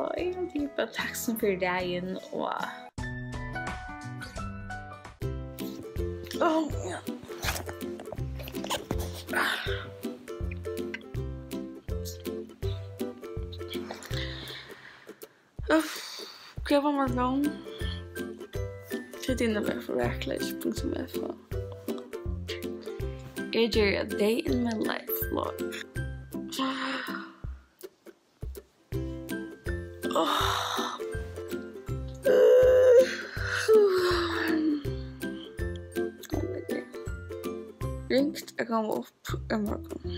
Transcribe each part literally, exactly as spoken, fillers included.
Og eg haldi bara takk sum fyri dagin og Ó, ja. Uff, hvat var morgun? Tað er bara for verklighets punktum f o. Eg geri a day in my life vlog. Ringt at koma upp í morgun.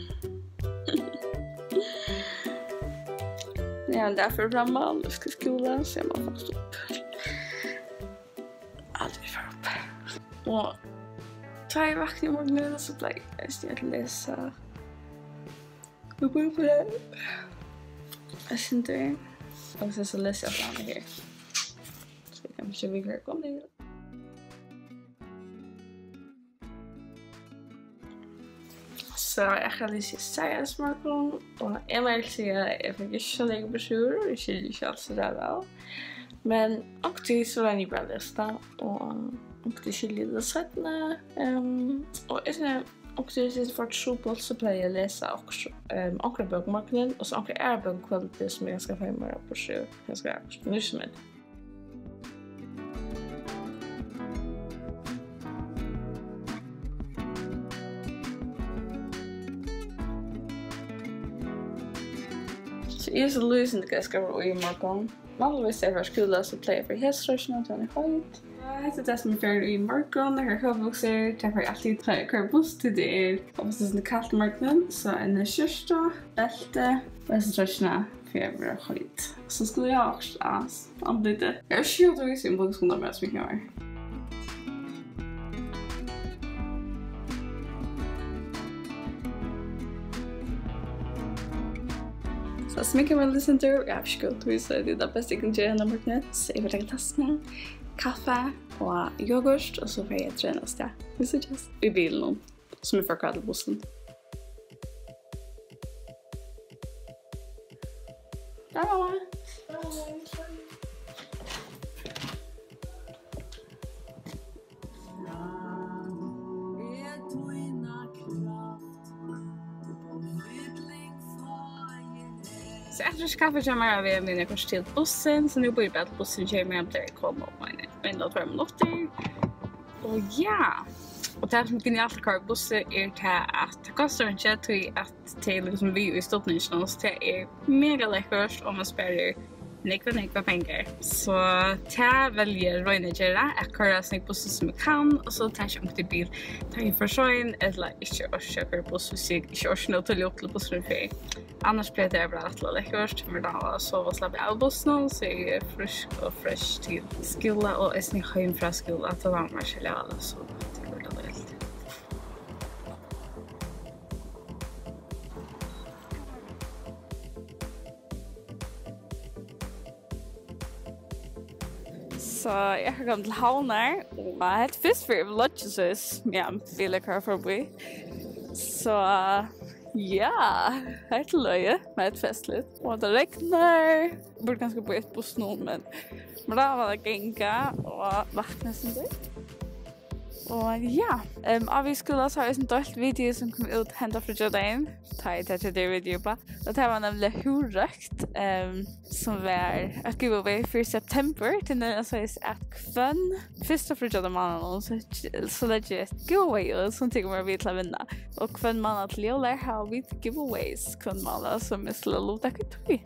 Ja, tað er fyri framman, eg skal í skúla, so eg má fast upp. Aldri fara upp. Og tá eg vakni í morgun, so plagi eg eisini at lesa. Nú bíði eg bara eitt sindur. Og so, so lesi eg alt annað her. So eg kann ikki vera komin her. So eg kann lesa Jesajas morgun, og eg má siga, eg fekk ikki so nógv brosjúrur, eg skilji ikki alt so væl. Men onkuntíð so royni eg bara at lesa tað, og onkuntíð skilji eg tað seinni. Ehm, og eg sigi, onkuntíð, hvis eg fái trupult, so plagi eg at lesa okkurt, ehm, onkra bók um morgunin, og so onkra aðra bók um kvøldið, sum eg kanska fái meira burtur, kanska okkurt nýtt sum er. So eg eri so lýsandi, hvat eg skal vera í morgun. Vanligvis, tá eg fari í skúla, so plagi eg at fara í hesa troyggjuna, tí hon er heit. Hetta er tað, sum eg fari í morgun. Nakrar kópabuksur, tað fari eg altíð, tá eg koyri buss, tí tað er oftast kalt um morgunin. So eina skjúrtu, belti og hesa troyggjuna, fyri at vera heit. So skulu eg hava okkurt á andlitið. Eg eri skjótt vísur um buksuna, bara sminka mær. So sminka meg eitt sindur, eg havi ikki gott hús, so tað er tað besta, eg kann gera henda morgunin. So eg vil taka taskuna, kaffi og yoghurt, og so fari eg at trena avstað. Vit síggjast í bilinum, sum eg fari at koyra til bussin. Bye, mamma. So eg drekki kaffi hjá mær, og vit eru komin til bussin, so nú bíði eg bara til bussin kemur, hann plagi at koma um ein, ein ella tveir minuttir. Og ja, og tað sum er genialt at koyra bussi er tað, at tað kostar einki, tí at tað er líkasum við í studninginum, so tað er mega lekkurt, og mann sparir nógvar, nógvar pengar. So tað velji eg at royna at gera, at koyra so nógv buss sum eg kann, og so taki eg onkuntíð bil, tá eg eri for sein, ella ikki orki at koyra buss, hvis eg ikki orki nóg tíðliga upp til bussurin fer. Annars plagi tað at vera rættiliga lekkurt, men tá at sova og slappa av í bussinum, so eg eri frísk og fresh til skúla, og eisini heim frá skúla, tá dámar mær sera væl at sova, tað er øgiliga deiligt. So eg eri komin til Havnar, og hetta er fyrst fyri vloggið, so ja, bilar koyra forbi. So ja, hetta er løgið, men hetta er festligt. Og tað regnar. Burdi kanska bíðað eftir bussinum, men mær dámar at ganga og vakna eitt sindur. Og ja, em, á Viðskúla so havi eg eisini deilt video sum kom út henda fríggjadagin, tá eg taki tey video uppá. Og tað var nemliga húðrøkt, em, sum var eitt giveaway fyri septembur. Tað er nemliga soleiðis, at hvønn fyrsta fríggjadag í mánaðinum, so, so leggi eg eitt giveaway út, sum tit kunnu vera við til at vinna. Og hvønn mánað til jólar hava vit giveaways hvønn mánað, sum eg skal luta í tí.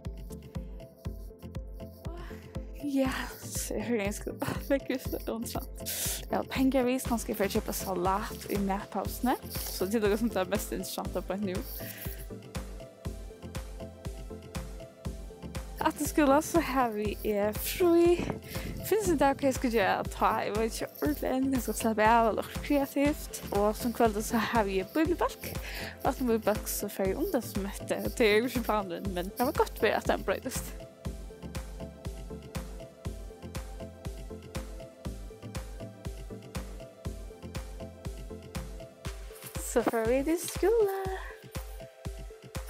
Ja, so eg havi einska, ah, veðrið er so óinteressant. Ja, pengar við, kanska eg fari at keypa salat í matpausuni. So tað er tað sum er mest interessant beint nú. Eftir skúla so havi eg frí. Finnst ikki hvat eg skal gera tá. Eg veit ikki ordiliga enn, eg skal slappa av og lukka kreativt. Og sum kvøldið so havi eg bíbliubólk. Og eftir bíbliubólk so fari eg undan sum hetta. Tað er jú ikki planurin, men tað var gott fyri at tað broytist. So fara vit í skúla.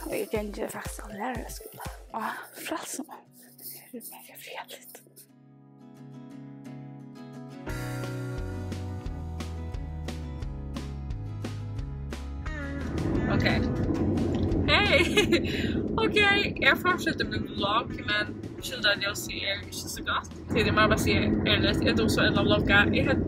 Og eg gangi faktiskt á læraraskúla á Frælsinum. Tað er mega friðarligt. Ok. Hey! Ok, eg fortsetti mín vlogg, men skyldarljósið er ikki so gott. Tí eg má bara siga ærligt, eg dugi so illa at vlogga. Eg havi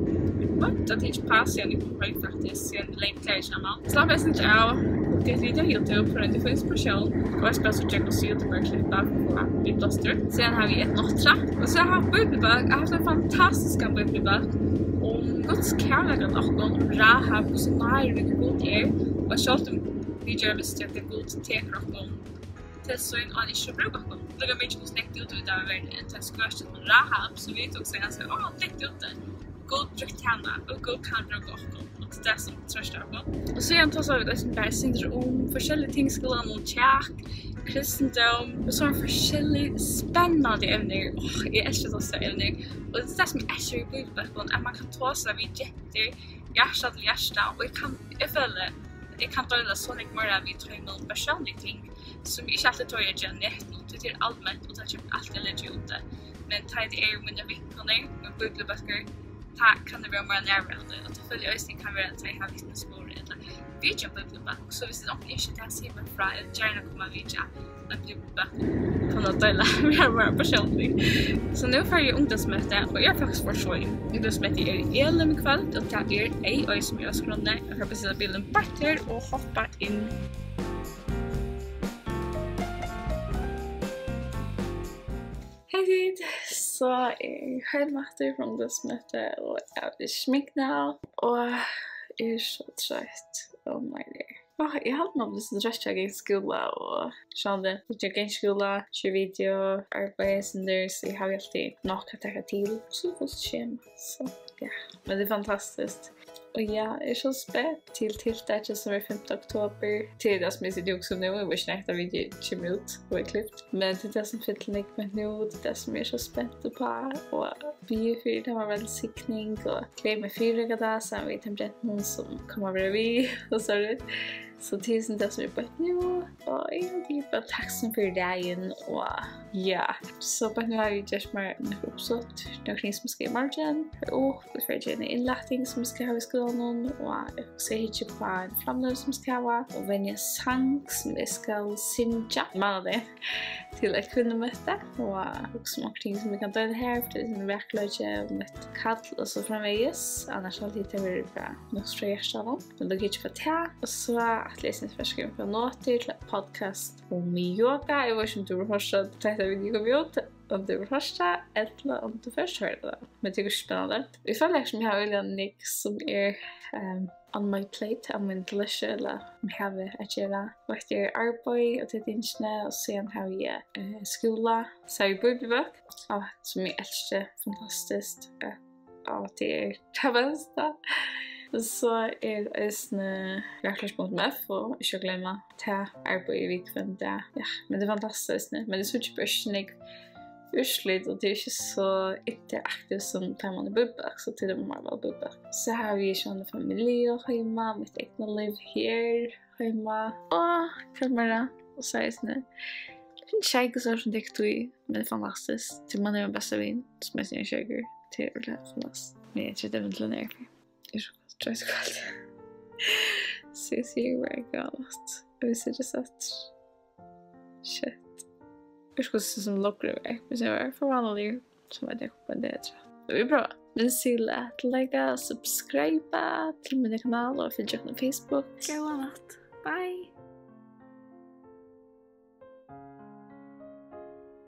vænta at eg ikki pausar, síðan eg kom heim, faktiskt, síðan eg legði klæðir saman. Slappa eitt sindur av, og tit vita, YouTube, for ein inspiration. Og eg skal so tjekka og síggja, at eg bara klippa, og vit blástur. Síðan havi eg eitt nátturða. Og so havi eg bíbliubólk. Eg havi havt ein fantastiskan bíbliubólk um Guds kærleika til okkum, Rahab, hvussu nær Gud er. Og sjálvt um vit gera mistøk, at Gud tekur okkum til sín, og hann ikki brúka okkum. Líka mikið, hvussu langt úti vit hava verið, enn tað skøkið til Rahab, sum vit hugsa, hann sigur, "Á, langt úti." Gud brúkti hana, og Gud kann brúka okkum, og tað er tað, sum trøstar okkum. Og síðan tosa vit eisini bara eitt sindur um forskellig ting, skúlan, um kjak, kristindóm, og so forskellig spennandi evnir. Áh, eg elski so evnir. Og tað er tað, sum eg elski við bíbliubólkum, at man kann tosa við gentur, hjarta til hjarta, og eg kann, eg føli, at eg kann deila so nógv meira við teimum persónlig ting, sum eg ikki altíð tori at gera á netinum, tí tað er alment, og tað kemur altíð at leggja út tað. Men tá tað eru mínar vinkonur, mín bíbliubólkur, tá kann tað vera meira nærverandi, og tá føli eg eisini kann vera, tá eg havi vitnisburð ella vitja bíbliubólk. So viss onkur ynskir tað, sig mær frá, eg vil gjarna koma at vitja ein bíbliubólk, kunnu deila meira, meira persónligt. So nú fari eg í ungdómsmøti, og eg eri faktiskt for sein. Ungdómsmøti er í Elim í kvøld, og tað er A I sum er á skránni. Eg fari at bestilla bilin beint her og hoppa inn. Hey tit, so eri eg heim aftur frá ungdómsmøti og eg havi ikki sminkt meg, og eg eri so troytt. Oh my dear. Áh, eg haldi meg blivin so troytt av at ganga í skúla og sjálvandi, eg ganga í skúla, gera video, arbeiði eitt sindur, so eg havi altíð nokk at taka til. Og so fult skema, so ja. Men tað er fantastiskt. Og ja, eg eri so spent til tiltakið sum er fimta oktober. Tað er tað sum eg siti og hugsi um nú, eg veit ikki nær hetta video kemur út og er klipt. Men tað er tað sum fyllir meg beint nú, tað er tað sum eg eri so spent uppá og biði fyri. Tað má vera ein signing, og gleði meg fyri at gera tað saman við teimum gentunum sum koma at vera við og so. So tað er sum tað sum er beint nú, og eg eri bara takksom fyri dagin, og ja. So beint nú havi eg gjørt mær nøkur uppskot, nøkur ting sum eg skal í morgin. Eg eri upp, eg fari at gera eina innlating sum eg skal hava í skúlanum, og eg hugsi, eg hyggi uppá ein framløgu sum eg skal hava, og venja sang sum eg skal syngja mánadagin til eitt kvinnumøti, og hugsa um okkurt ting sum eg kann deila her, fortelja um veruleika og mítt kall og so framvegis. Annars haldi eg, tað verður bara nokk so frá hjartanum. Men eg hyggi uppá tað, og so ætli eg, eg skal skriva onkrar notir til ein podcast um yoga. Eg veit ikki, um tú hevur hoyrt at hetta video kom út, um tú hevur hoyrt tað, ella um tú fyrst hoyrdi tað. Men tað er ikki spennandi. Eg føli, sum eg havi øgiliga nógv sum er, ehm, on my plate, á mínum tallerki, ella sum eg havi at gera. Og hetta er arbeiði og tey tingini, og síðan havi eg, eh, skúla, so havi eg bíbliubólk, og sum eg elski, fantastiskt. Eh, og tað er tað besta. Og so er eisini verkleys punktum f o, ikki at gloyma, tað arbeiði eg við hvønn dag. Ja, men tað er fantastiskt, men eg síggi bara ikki so nógv úrslit, og tað er ikki so interaktivt sum tá man er bíbliubólk, so tað er meira væl bíbliubólk. So havi eg sjálvandi familju heima, mítt egna lív her heima, og hvat meira? Og so eisini finn sjeikur, so sum tekur tíð, men tað er fantastiskt, tí man er ein besta vin, sum eisini er sjeikur, tað er øgiliga fantastiskt. Men eg trúgvi, tað er millum eg eri so troytt í kvøld. So eg sigi bara gott nátt. Og vit síggjast aftur. Shit. Eg skal síggja sum loggur yvir. Hvis eg var for vanligur, so veit eg hvat det er. Og vit prøva. Minst til at like og subscribe til mín kanal og fylgja okkum á Facebook. Góða nátt. Bye.